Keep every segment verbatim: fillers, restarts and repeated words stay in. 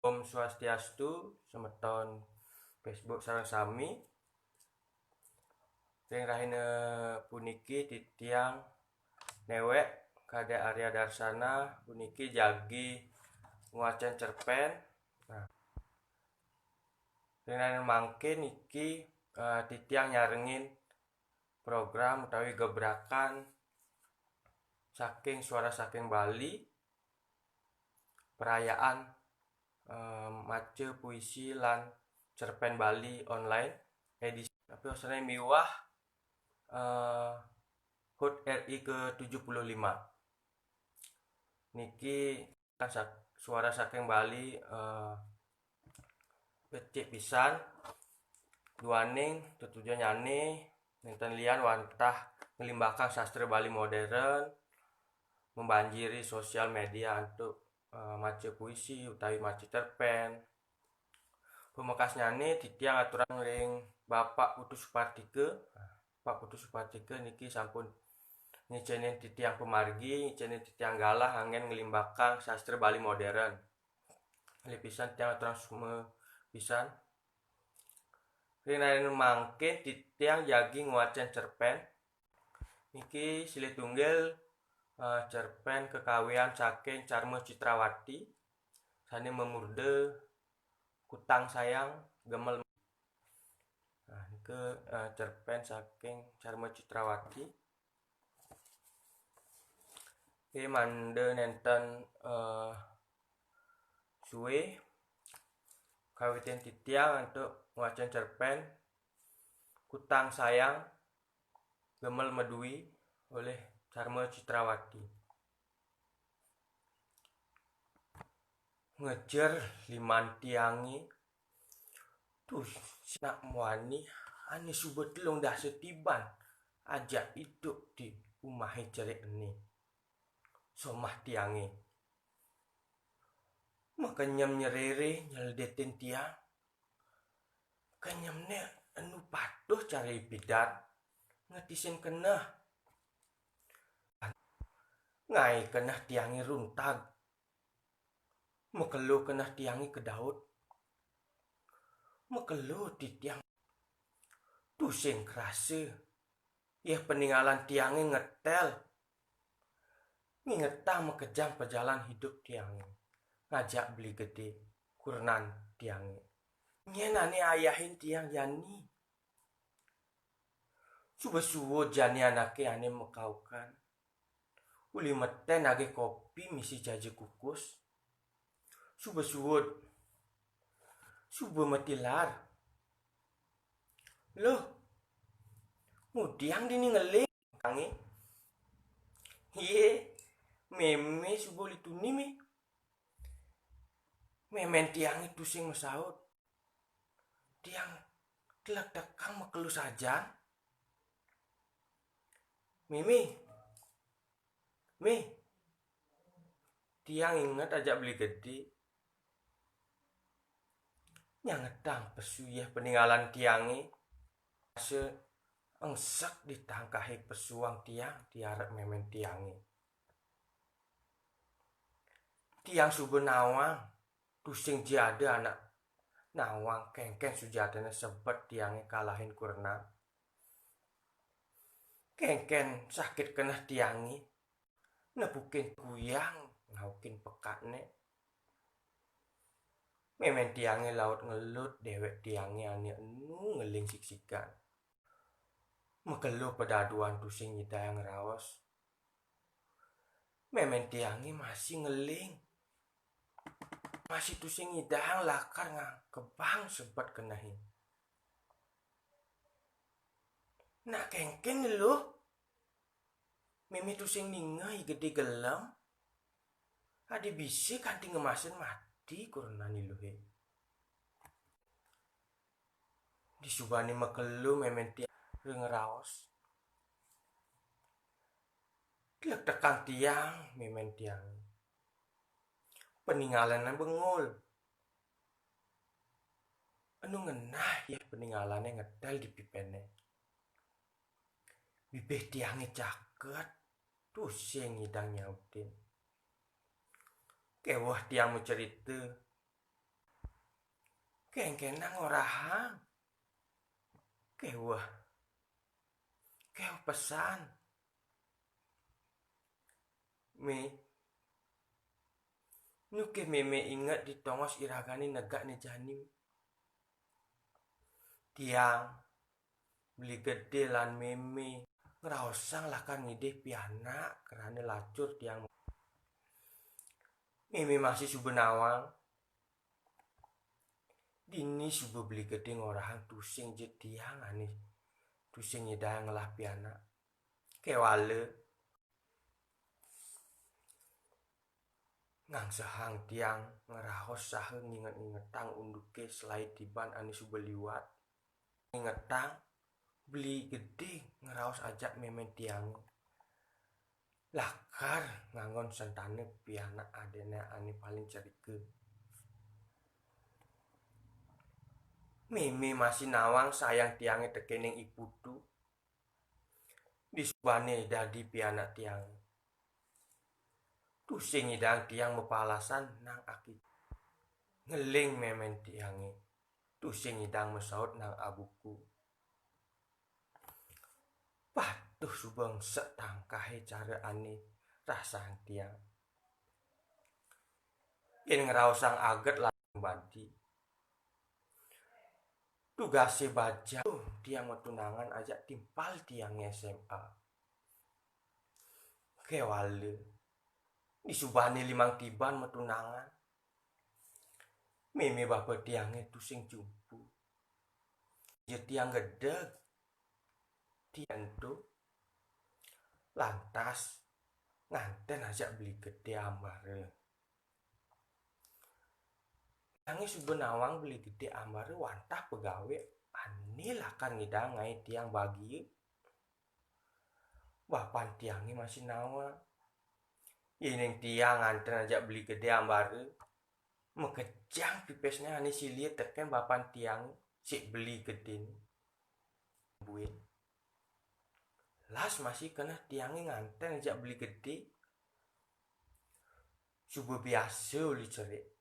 Om Swastiastu, semeton Facebook sareng sami. Ring rahina puniki titiang newek Kadek Arya Darsana puniki jagi ngwacen cerpen. Nah, ring rahina mangkin niki, eh, titiang nyarengin program utawi gebrakan saking Suara Saking Bali, perayaan, eh, maca puisi lan cerpen Bali online edisi, tapi osane miwah, eh, hut R I ke tujuh puluh lima. Niki kan sak-, Suara Saking Bali, eh, becik pisan duaning tetujonnyane nenten lian wantah nglimbakang sastra Bali modern, membanjiri sosial media antuk, eh, maca puisi utawi maca cerpen. Pamekasnyane titiang aturang ring Bapak Putu Supartika. Pak Putu Supartika niki sampun ngicenin titiang pamargi, ngicenin titiang galah anggen nglimbakang sastra Bali modern. Malih pisan titiang aturang suksma pisan. Ring rahina mangkin titiang jagi ngwacen cerpen. Niki silih tunggil, eh, cerpen kakawian saking Carma Citrawati sane mamurda Kutang Sayang Gemel. Nah, niki, eh, cerpen saking Carma Citrawati. Nggih, mangda nenten, eh, suwe kawitin titiang antuk ngwacen cerpen Kutang Sayang Gemel Madue olih Carma Citrawati. Ngejer liman tiange, tusing nak muani ane suba telung dasa tiban ajak idup di umahe cerik ene. Somah tiange. Makenyem nyerere nyeledetin tiang. Kenyemne enu patuh cara ipidan ngetisin keneh. Ngae keneh tiange runtag. Makelo keneh tiange kedaut. Makelo titiang tusing krasa. Yeh paningalan tiange ngetel. Ngingetang makejang pajalan idup tiange. Ngajak Beli Gede, kurenan tiange. Nyen ane ayahin tiang jani. Suba suud jani anake ane makaukan. Uli meten nagih kopi misi jaja kukus. Suba suud. Suba matilar. Loh. Ngudiang dini ngeling. Kange. Ye. Meme suba uli tuni me. Memen tiange tusing masaut. Tiang telektekang makelo sajan. Mimi. Mi. Tiang inget ajak Beli Gede. Nyangetang pesu yeh paningalan tiange. Rasa engsek di tangkahe pesuang tiang di arep memen tiange. Tiang suba nawang, tusing ja ada anak nawang kengken sujatine sebet tiange kalahin kurenan. Kengken sakit keneh tiange, nepukin kuyang, ngaukin pekatne. Memen tiange laut ngelut dewek tiange ane enu ngeling siksikan. Makelo padaduan tusing nyidayang raos. Memen tiange masih ngeling. Masih tusing nyidayang lakar ngangkebang sebet kenehe. Nak kengken Luh. Meme tusing ningeh I Gede gelem. Adi bisi kanti ngemasin mati kurenan I Luhe. Disubane makelo memen tiang ngraos. Tlektekang tiang memen tiang. Paningalane bengul. Enu ngenah yeh paningalane ngetel di pipene. Bibih tiange caket, tusing nyidang nyautin. Keweh tiang macerita. Kéngkénang ngorahang. Kéweh. Kéweh pesan. Mé, nu ké mémé inget di tongos iragané negak né jani? Tiang, Beli Gedé lan mémé ngraosang lakar ngidih pianak krana lacur tiang. Mémé masih suba nawang. Dini suba Beli Gedé ngorahang tusing ja tiang ané tusing nyidang ngelah pianak. Kéwala ngangsehang tiang ngraos saha nginget-ngingetang unduké selaé tiban ané suba liwat. Ngingetang Beli Gedé ngraos ajak mémén tiangé. Lakar nganggon sentana pianak adané ané paling ceriga. Mémé masih nawang sayang tiangé tekéning I Putu. Disubané dadi pianak tiangé. Tusing nyidang tiang mapalasan nang aki. Ngeling mémén tiangé. Tusing nyidang masaut nang abuku. Patuh suba engsek tangkahé cara ané rasaang tiang. Yén ngraosang aget lan banti. Tugasé bajang tiang matunangan ajak timpal tiangé S M A. Kéwala. Disubané limang tiban matunangan. Mémé bapa tiangé tusing jumpu. Ja tiang gedeg. Tiang ento lantas ngantén ajak Beli Gedé ambara. Tiangé suba nawang Beli Gedé ambara wantah pegawé ané lakar ngidang ngaé tiang bagia. Bapan tiangé masih nawang. Yéning tiang ngantén ajak Beli Gedé ambara, makejang pipisné ané silia tekén bapan tiangé, sik Beli Gedéné. Buin. Las masih keneh tiangé ngantén ajak Beli Gedé. Suba biasa uli cerik.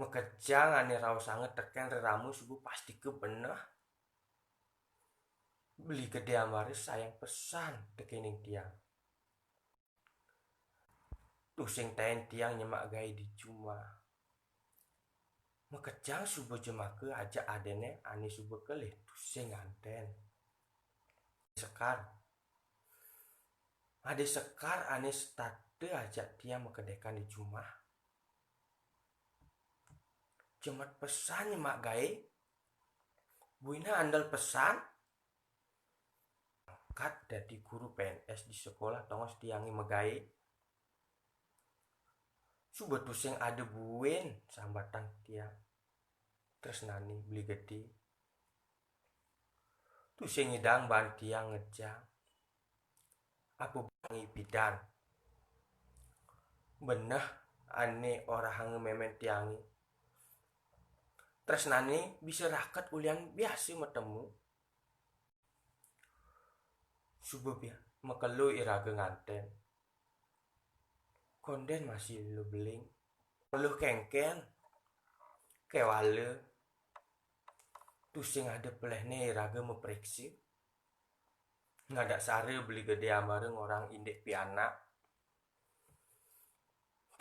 Makejang ané raosanga tekén rerama suba pastika beneh. Beli Gedé ambara sayang pesan tekéning tiang. Tusing taén tiang nyemak gaé di jumah. Makejang suba jemaka ajak adané ané suba kelih tusing ngantén. Sekar. Adi Sekar ané setata ajak tiang makedekan di jumah. Jemet pesan nyemak gaé. Buina andel pesan. Angkat dadi guru P N S di sekolah tongos tiangé magaé. Suba tusing ada buin sambatan tiang. Tresnané Beli Gedé. Tusing nyidang baan tiang ngejang. Apa bani pidan. Beneh ané orahanga mémén tiangé. Tresnané bisa raket ulian biasa matemu. Suba bia-, makelo iraga ngantén. Kondén masih lubeling. Luh kéngkén. Kéwala. Tusing ada pelihné iraga mapriksa. Ngadaksara Beli Gedé ambara ngorahang indik pianak.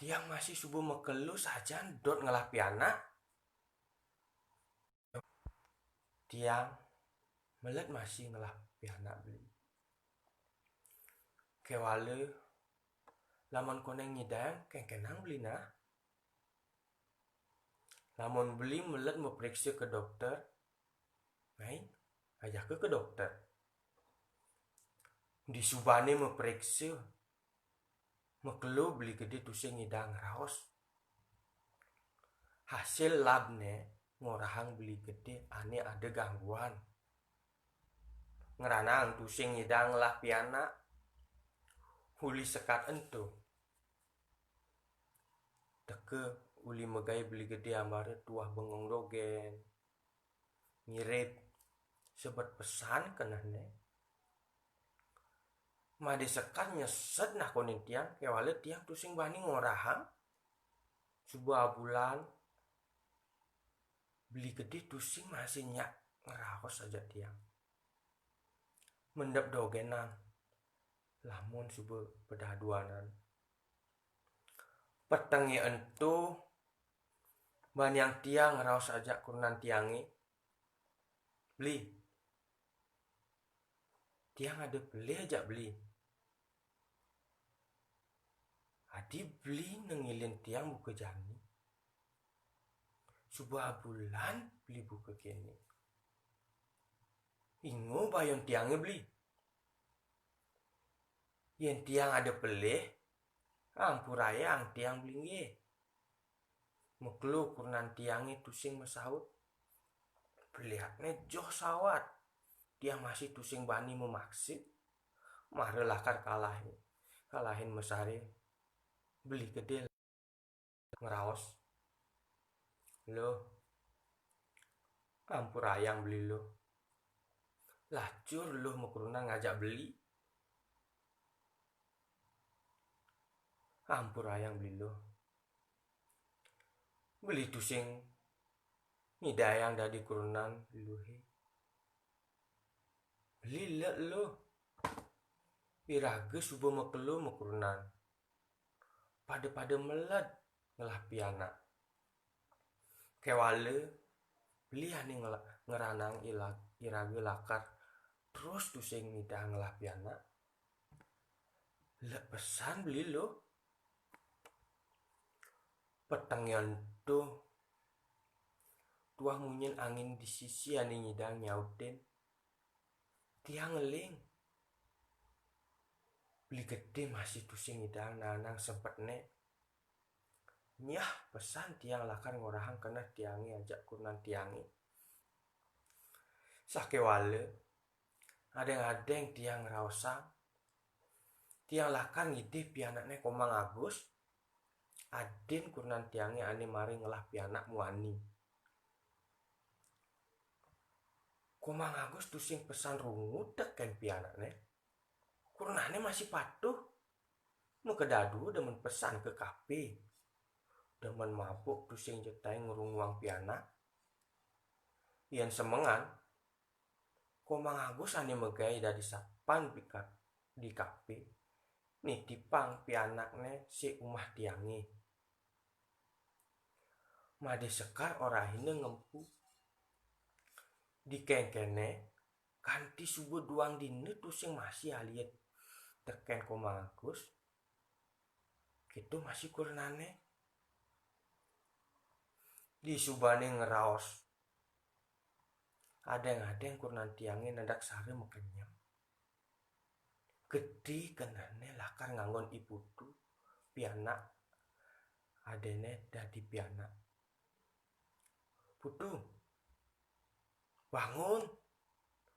Tiang masih suba makelo sajan dot ngelah pianak. Tiang meled masih ngelah pianak Beli. Kéwala, lamun koneng nyidang, kéngkénang Beli nah. Lamun Beli meled mapriksa ka dokter, mai, ajaka ka dokter. Disubané mapriksa, makelo Beli Gedé tusing nyidang raos. Hasil labné ngorahang Beli Gedé ané ada gangguan. Ngranang tusing nyidang ngelah pianak. Uli sekat ento. Teka uli magaé Beli Gedé ambara tuah bengong dogén. Mirip sebet pesan kenehné. Madé sekat nyesed nakonin tiang, kéwala tiang tusing bani ngorahang. Suba abulan. Beli Gedé tusing masih nyak ngeraos ajak tiang. Mendep dogenan, lamun suba pedaduanan. Petengé ento, baniang tiang ngeraos ajak kurenan tiangé. Beli, tiang ada pelih ajak beli. Adi beli nengilin tiang buka jani. Suba bulan beli buka kéné. Inga bayon tiangé beli. Yén tiang ada pelih, ampurayang tiang beli nggih. Makelo kurenan tiangé tusing masaut. Pelihatné joh sawat. Tiang masih tusing bani mamaksid. Mara lakar kalahin, kalahin masaré. Beli Gedé ngeraos. Luh, ampurayang beli luh. Lacur luh makurenan ngajak beli. Ampurayang beli luh. Beli tusing ngidayang dadi kurenan luhé. Beli lek luh. Iraga suba makelo makurenan. Pada-pada meled ngelah pianak. Kéwala beli ané ngela-, ngranang ila-, iraga lakar terus tusing ngidah ngelah pianak. Lek pesan beli luh. Petengé ento, tuah munyin angin di sisi ané nyidang nyautin. Tiang ngeling. Beli Gedé masih tusing ngidang nanang sempetné. Nyah pesan tiang lakar ngorahang keneh tiangé ajak kurenan tiangé. Sakéwala, adéng-adéng tiang ngraosang, tiang lakar ngidih pianakné Komang Agus, adin kurenan tiangé ané mari ngelah pianak muani. Komang Agus tusing pesan rungu tekén pianakné. Kurenané masih patuh. Makedadua demen pesan ka kapé. Demen mabuk tusing jetai ngrunguang pianak. Yén semengan, Komang Agus ané magaé dadi satpam di ka-, di kapé, nitipang pianakné sik umah tiangé. Madé Sekar orahina ngempu. Dikénkéné, kanti suba duang dina tusing masih alit tekén Komang Agus. Kéto masih kurenané. Disubané ngraos, adéng-adéng kurenan tiangé nedak sara makenyem. Gedé kenehné lakar nganggon I Putu, pianak adéné dadi pianak. "Putu, bangun,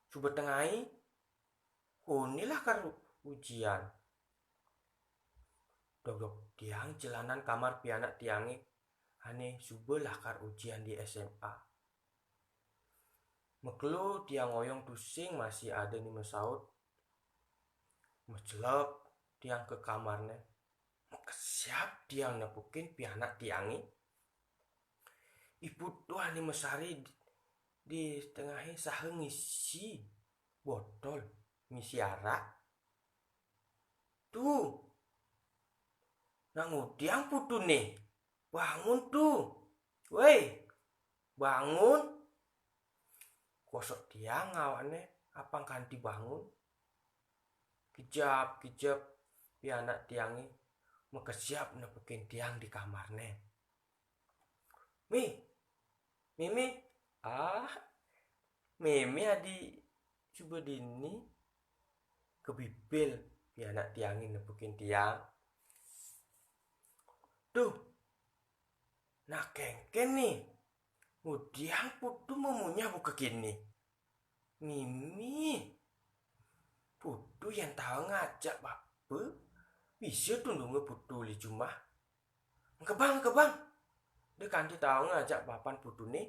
suba tengai, kone lakar ujian." Dogdog tiang jelanan kamar pianak tiangé ané suba lakar ujian di S M A. Makelo tiang ngoyong tusing masih ada né masaut. Macelep tiang ka kamarné. Makesiab tiang nepukin pianak tiangé. I Putu ané masara di, di tengahé saha ngisi botol, ngisi arak. "Tuh, nak ngudiang Putuné. Bangun tuh. Wéh, bangun." Kosok tiang awakné apang kanti bangun. Kijab-kijab pianak tiangé makesiab nepukin tiang di kamarné. "Mi, Mimi, ah, Mimi adi suba dini," kebibil pianak tiangé nepukin tiang. "Duh, nak kénkén né, ngudiang Putu mamunyah buka kéné." "Mimi, Putu yén tau ngajak bapa, bisa tundunga Putu uli jumah." "Engkebang, engkebang. Da kanti tau ngajak bapan Putuné."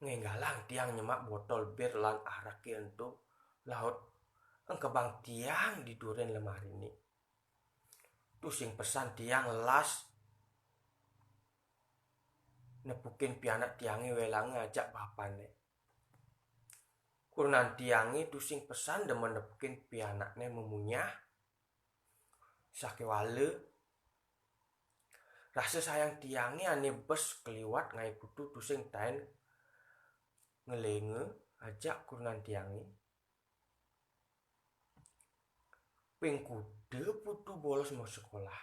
Ngénggalang tiang nyemak botol bir lan araké ento, laut engkebang tiang di duren lemariné. Tusing pesan tiang las nepukin pianak tiangé wélange ajak bapané. Kurenan tiangé tusing pesan demen nepukin pianakné memunyah. Sakéwala rasa sayang tiangé ané bes keliwat ngaé Putu tusing taén ngelénga ajak kurenan tiangé. Ping kuda Putu bolos mau sekolah,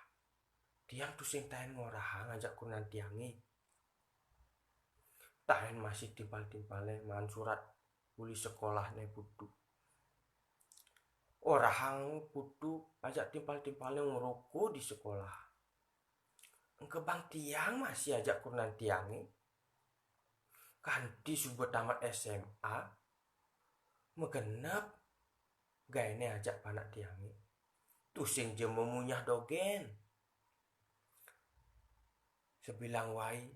tiang tusing taén ngorahang ajak kurenan tiangé. Taén masih timpal-timpalé maan surat uli sekolahné Putu. Orahang Putu ajak timpal-timpalé ngroko di sekolah. Engkebang tiang masih ajak kurenan tiangé. Kanti suba tamat S M A, magenep gaéné ajak panak tiangé. Tusing ja memunyah dogén. Sabilang wai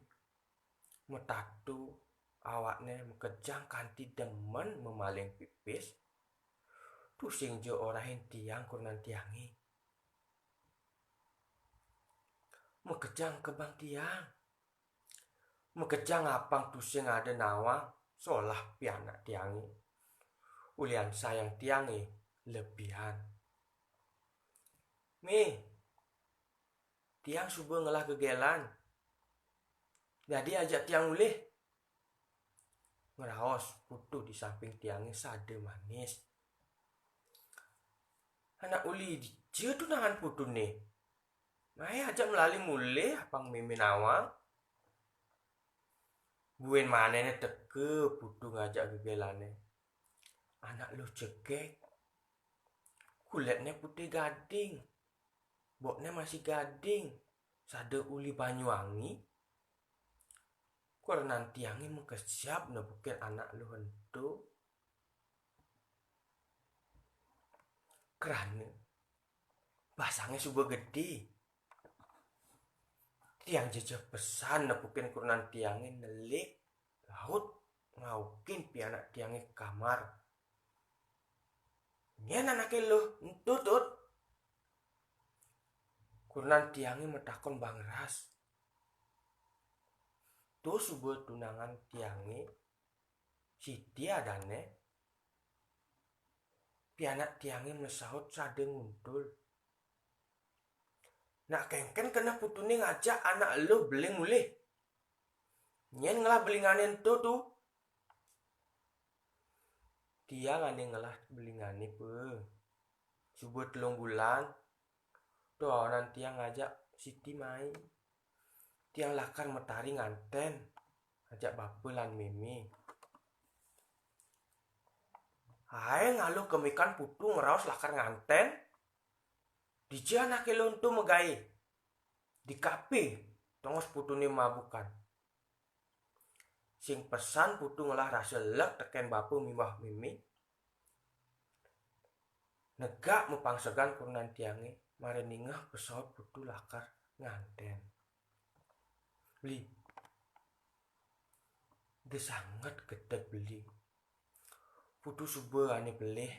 matato, awakné makejang kanti demen mamaling pipis. Tusing ja orahin tiang kurenan tiangé. Makejang engkebang tiang. Makejang apang tusing ada nawang solah pianak tiangé. Ulian sayang tiangé lebihan. "Mé, tiang suba ngelah gegélan. Dadi ajak tiang mulih," ngraos Putu di samping tiangé sada manis. "Anak uli dija tunangan Putuné? Mai ajak melali mulih apang mémé nawang." Buin manéné teka Putu ngajak gegélané. Anak luh jegég. Kulitné putih gading. Bokné masih gading. Sada uli banyu angi. Kurenan tiangé makesiab nepukin anak luh ento. Krana basangé suba gedé. Tiang jejeh pesan nepukin kurenan tiangé nelik laut ngaukin pianak tiangé ka kamar. "Nyén anaké luh ento, Tut?" Kurenan tiangé matakon bangras. "To suba tunangan tiangé, Siti adané." Pianak tiangé masaut sada nguntul. "Nak kénkén keneh Putuné ngajak anak eluh beling mulih? Nyén ngelah belingané ento, To?" "Tiang ané ngelah belingané, Pa. Suba telung bulan, to awanan tiang ngajak Siti mai. Tiang lakar matari ngantén ajak bapa lan mémé." Aé ngaluh kemikan Putu ngraos lakar ngantén. "Dija anaké luh ento magaé?" "Di kapé," tongos Putuné mabukan. Sing pesan Putu ngelah rasa leg tekén bapa miwah mémé. Negak mapangsegan kurenan tiangé mara ningeh pasaut Putu lakar ngantén. "Beli, da sanget gedeg Beli. Putu suba ané pelih.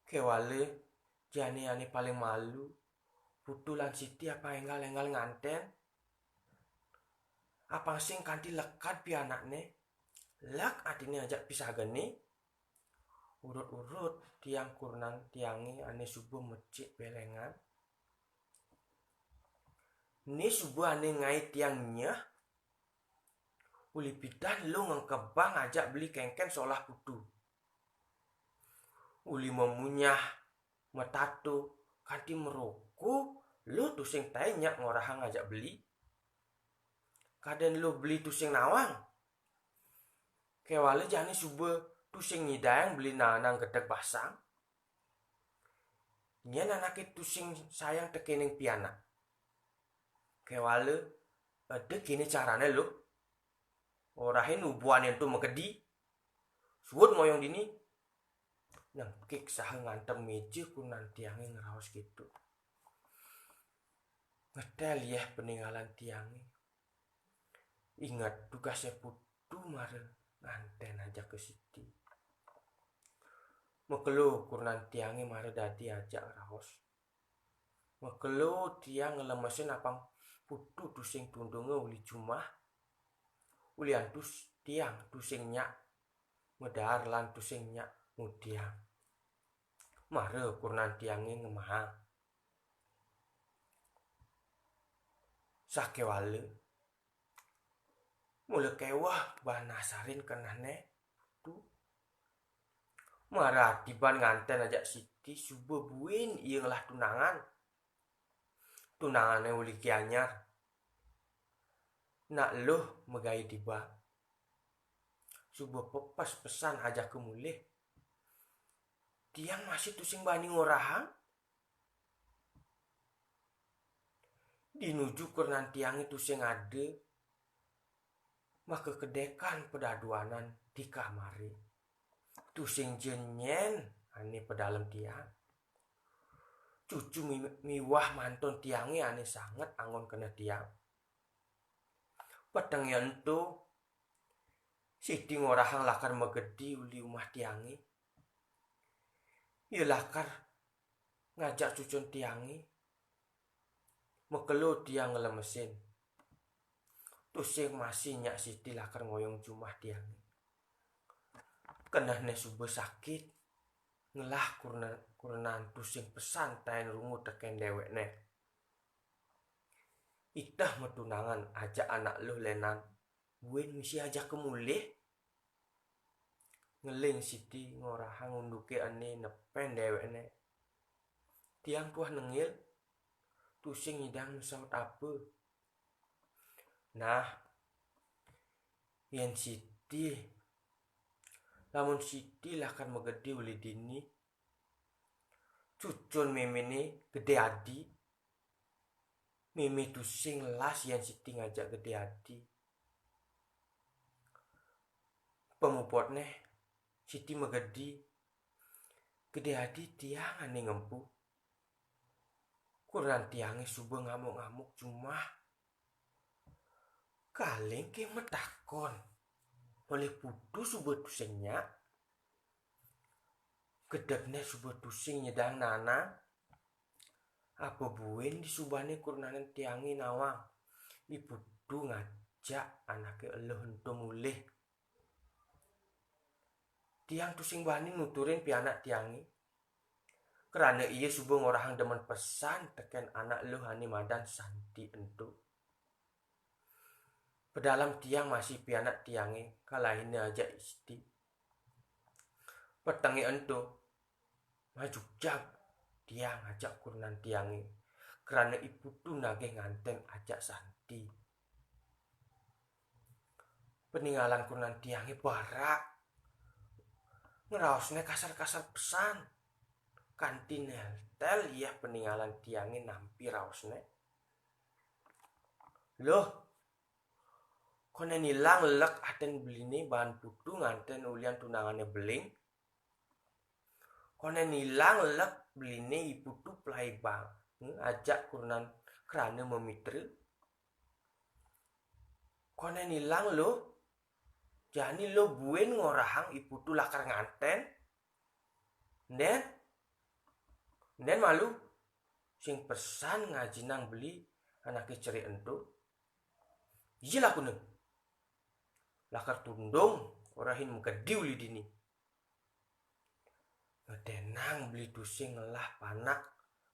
Kéwala jani ané paling malu, Putu lan Siti apang énggal-énggal ngantén. Apang sing kanti lekad pianakné, leg atiné ajak pisagané." Urut-urut tiang kurenan tiangé ané suba mecik béléngan. "Né suba ané ngaé tiang nyeh, uli pidan luh ngengkebang ajak Beli kénkén solah Putu. Uli mamunyah, matato, kanti maroko, luh tusing taén nyak ngorahang ajak Beli. Kadén luh Beli tusing nawang. Kéwala jani suba tusing nyidayang Beli naenang gedeg basang. Nyén anaké tusing sayang tekéning pianak. Kéwala eda kéné carané, luh. Orahin ubuané ento makedi. Suud ngoyong dini." Nengkik saha ngantem méja kurenan tiangé ngraos kéto. Ngetél yéh paningalan tiangé. Inget tugasé Putu mara ngantén ajaka Siti. Makelo kurenan tiangé mara dadi ajak raos. Makelo tiang ngelemesin apang Putu tusing tundunga uli jumah, ulian tus tiang tusing nyak madaar lan tusing nyak ngudiang. Mara kurenan tiange ngemahang. Sakéwala, mula kéweh baan nasarin kenehné, Putu. Mara atiban nganten ajak Siti suba buin ia ngelah tunangan. Tunangané uli gianyar. Nak Luh magaé tiba. Suba pepes pesan ajaka mulih. Tiang masih tusing bani ngorahang. Di nuju kurenan tiange tusing ada, maka kedekan padaduanan di kamare. Tusing ja nyen ane padalem tiang. Cucu mi-, miwah manton tiange ane sanget anggon keneh tiang. Petenge ento, Siti ngorahang lakar magedi uli umah tiange. Ia lakar ngajak cucun tiange. Makelo tiang nglemesin. Tusing masih nyak Siti lakar ngoyong jumah tiange. Kenehne suba sakit. Ngelah kurna-, kurenan tusing pesan taen rungu teken dewekne. Iteh matunangan ajak anak luh lenan. Buin misi ajaka mulih. Ngeling Siti ngorahang unduke ene nepen dewekne. Tiang tuah nengil, tusing nyidang masaut apa. Nah, yen Siti, lamun Siti lakar magedi uli dini, cucun memene gede adi, meme tusing las yen Siti ngajak gede adi. Pamuputne, Siti magedi, gede adi tiang ane ngempu. Kurenan tiange suba ngamuk-ngamuk jumah. Kaling ke matakon, malih Putu suba tusing nyak. Gedekne suba tusing nyedang nanang. Apa buin disubane kurenan tiange nawang, I Putu ngajak anake eluh ento mulih. Tiang tusing bani nuturin pianak tiange. Krana iya suba ngorahang demen pesan teken anak luh ane madan Santi ento. Pedalem tiang masih pianak tiange, kalahina ajak Siti. Petenge ento, majugjag tiang ajak kurenan tiange, krana I Putu nagih nganten ajak Santi. Paningalan kurenan tiange barak. Ngraosne kasar-kasar pesan. Kanti neltel iyeh paningalan tiange nampi raosne. Luh, konden ilang lek aten beline baan Putu nganten ulian tunangane beling. Konden ilang lek beline I Putu pelai bang, hmm, ajak kurenan krana mamitra. Konden ilang luh, jani luh buin ngorahang I Putu lakar nganten. Nden, nden malu, sing pesan ngajinang beli anake cerik ento. Iya lakune. Lakar tundung, orahin magedi uli dini. Ngedenang beli tusing ngelah panak,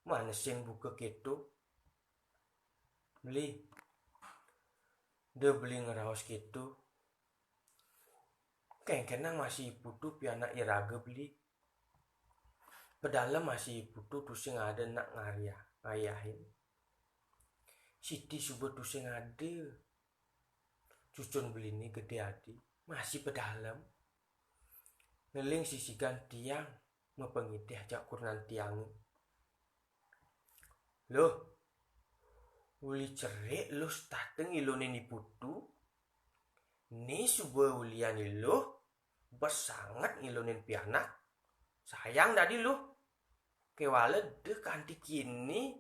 manesin buka keto. Beli, da beli ngraos keto. Kengkenang masih I Putu pianak iraga beli. Pedalem masih I Putu tusing ada nak ngariah, ngayahin. Siti suba tusing ada. Cucun beline gede adi, masih pedalem. Ngeling sisigan tiang, mapangitih ajak kurenan tiange. Luh, uli cerik luh setata ngilonin I Putu. Ni suba ulian iluh, bes sanget ngilonin pianak. Sayang dadi luh. Kewala da kanti kini.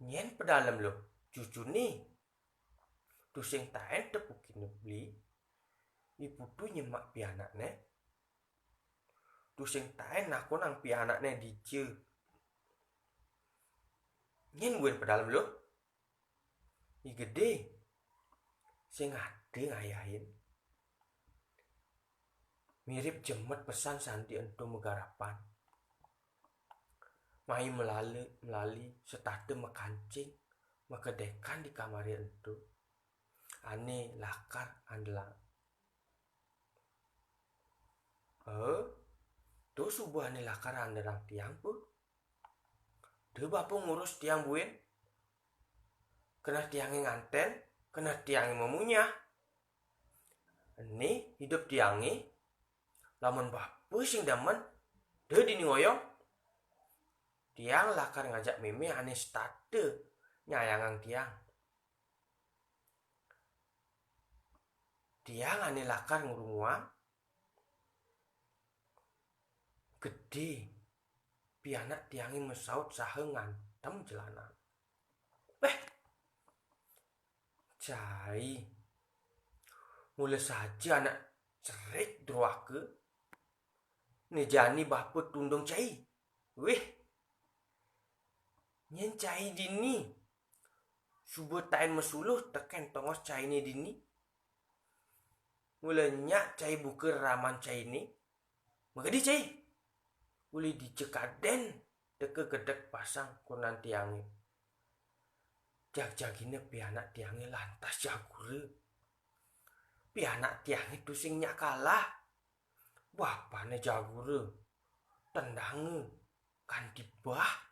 Nyen pedalem luh, cucune. Tusing taen tepukine beli. I Putu nyemak pianakne. Tusing taen nakonang pianakne dija. Nyén buin pedalem luh. I gedé sing ada ngayahin. Mirip jemet pesan sandi ento magarapan. Mai melali, melali setata makancing, makedekan di kamare ento. Ané lakar andelang. Eh, to suba ané lakar andelang tiang, Pu? Da bapa ngurus tiang buin. Keneh tiangé nganten, keneh tiangé mamunyah. Ené hidup tiangé, lamun bapa sing demen, da dini ngoyong. Tiang lakar ngajak mémé ané setata nyayangang tiang. Tiang ané lakar ngrunguang. Gedé pianak tiangé masaut saha ngantem jelanan. Béh, cai. Mula saja anak cerik druaka. Né jani bapa tundung cai. Wih. Nyén cai dini. Suba taén masuluh tekén tongos cainé dini. Mula nyak cai buka raman cainé. Makadi cai. Uli dija kadén teka gedeg pasang kurnan tiangé. Jagjagina pianak tiangé lantas jagura. Pianak tiangé tusing nyak kalah. Bapané jagura, tendanga, kanti bah.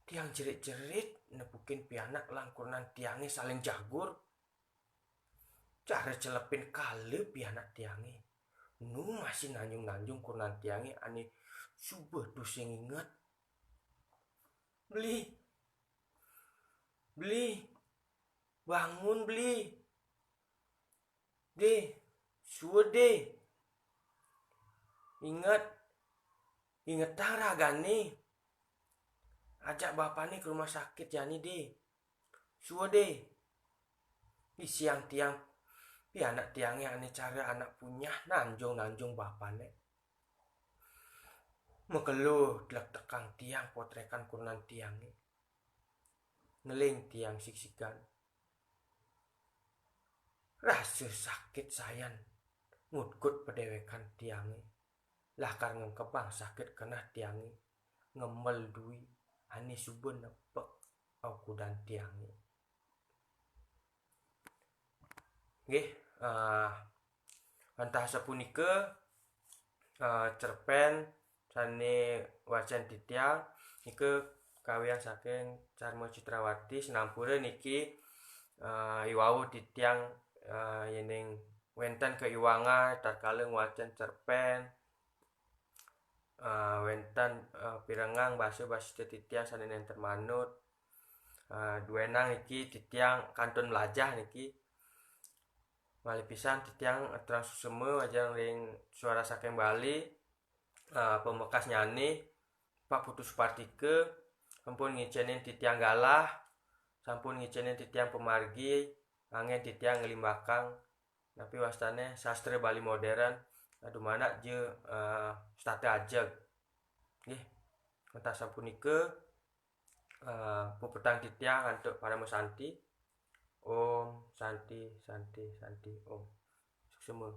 Tiang jerit-jerit nepukin pianak lan kurnan tiangé saling jagur. Cara celepin kala pianak tiangé. Nu masih nanjung-nanjung kurnan tiangé ané suba tusing inget. Beli. Beli. Bangun, Beli. Dé, sua, Dé. Inget, ingetang ragané. Ajak bapané ke rumah sakit jani, Dé. Sua, Dé. Isiang tiang, pianak tiangé ané cara anak punyah nanjung-nanjung bapané. Makelo tlektekang tiang potrekan kurnan tiangé. Ngeling tiang sigsigan. Rasa sakit sayan ngutgut padéwékan tiangé. Lakar ngengkebang sakit keneh tiangé. Ngemel dui ané suba nepek aukudan tiangé. Nggih, eh, wantah sapunika, eh, cerpén sané wacén titiang nika kawian saking Carma Citrawati. Sinampura niki, eh, iwau titiang, eh, yéning wénten kaiwangan tatkala ngwacén cerpén, eh, wénten, eh, pirengang basa-basa titiang sané nénten manut. Eh, duénang niki titiang kantun mlajah niki. Malih pisan titiang aturang suksma majeng ring Suara Saking Bali, eh, pamekasnyané Pak Putu Supartika sampun ngicénin titiang galah, sampun ngicénin titiang pamargi, anggén titiang nglimbakang napi wastané sastra Bali modern, dumadak ja, eh, setata ajeg. Nggih, wantah sapunika, eh, puputang titiang antuk parama santi. Om Santi, Santi, Santi, Om. Suksma.